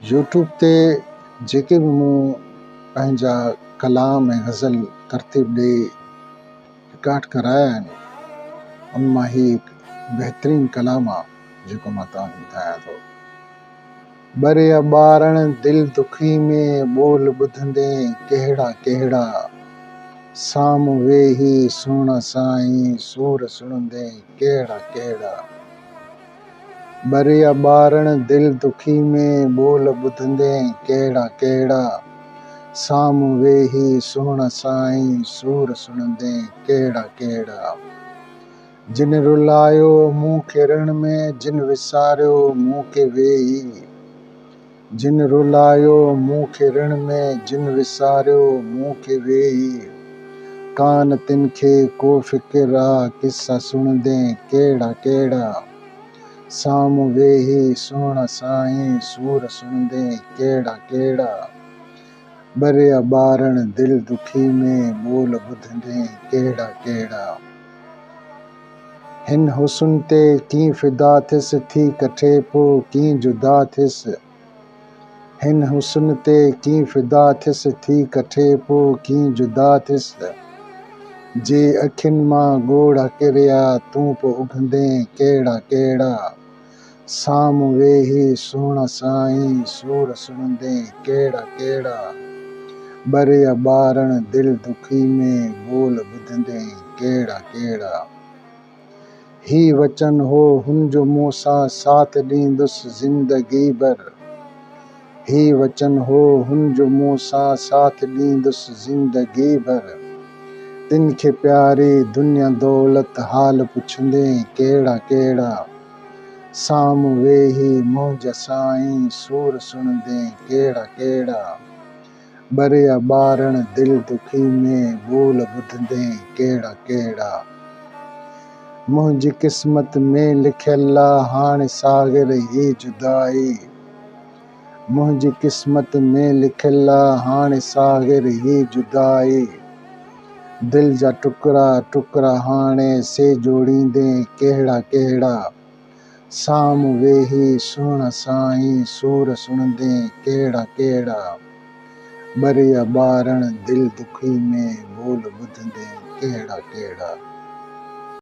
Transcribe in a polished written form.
YouTube تي جيڪي به مون پنهنجا ڪلام ۽ غزل ترتيب ڏئي رڪارڊ ڪرايا آهن ان مان هي هڪ بهترين ڪلام آ جيڪو مان توهان کي ٻڌايان ٿو. ٻريا ٻارڻ دل دکي ۾ ٻول ٻڌندين ڪهڙا ڪهڙا، سامهون ويهي سهڻا سائين سور سڻندين ڪهڙا ڪهڙا. ٻريا ٻارڻ دل دکي ۾ ٻول ٻڌندين ڪهڙا ڪهڙا، سامهون ويهي سهڻا سائين سور سڻندين ڪهڙا ڪهڙا. جن رلايو مون کي رڻ ۾، جن وساريو مون کي ويهي. جن رلايو مون کي رڻ ۾، جن وساريو مون کي ويهي. ڪانه تن کي ڪو فڪر آ، قصا سڻندين ڪهڙا ڪهڙا. سامهون ويهي سهڻا سائين، سور سڻندين ڪهڙا ڪهڙا. ٻريا ٻارڻ دل دکي ۾، ٻول ٻڌندين ڪهڙا ڪهڙا. هن حسن تي ڪين فدا ٿيس، ٿي ڪٺي پو ڪين جدا ٿيس. هن حسن تي ڪين فدا ٿيس، ٿي ڪٺي پو ڪين جدا ٿيس. جي اکين مان ڳوڙها ڪريا، تون پو اگهندين ڪهڙا ڪهڙا. سامهون ويهي سهڻا سائين، سور سڻندين ڪهڙا ڪهڙا. ٻريا ٻارڻ دل دکي ۾، ٻول ٻڌندين ڪهڙا ڪهڙا. هي وچن هو هن جو مون سان، ساٿ ڏيندس زندگي ڀر. هي وچن هو هن جو مون سان، ساٿ ڏيندس زندگي ڀر. تن کي پياري دنيا دولت، حال پڇندين ڪهڙا ڪهڙا. سامهون ويهي منهنجا سائين، سور سڻندين ڪهڙا ڪهڙا. ٻريا ٻارڻ دل دکي ۾، ٻول ٻڌندين ڪهڙا ڪهڙا. منهنجي قسمت ۾ لکيل آ، هاڻي ساغر هي جدائي. منهنجي قسمت ۾ لکيل آ، هاڻي ساغر هي جدائي. دل جا ٽڪرا ٽڪرا هاڻي، سي جوڙيندين ڪهڙا ڪهڙا. سامهون ويهي سهڻا سائين، سور سڻندين ڪهڙا ڪهڙا. ٻريا ٻارڻ دل دکي ۾، ٻول ٻڌندين ڪهڙا ڪهڙا.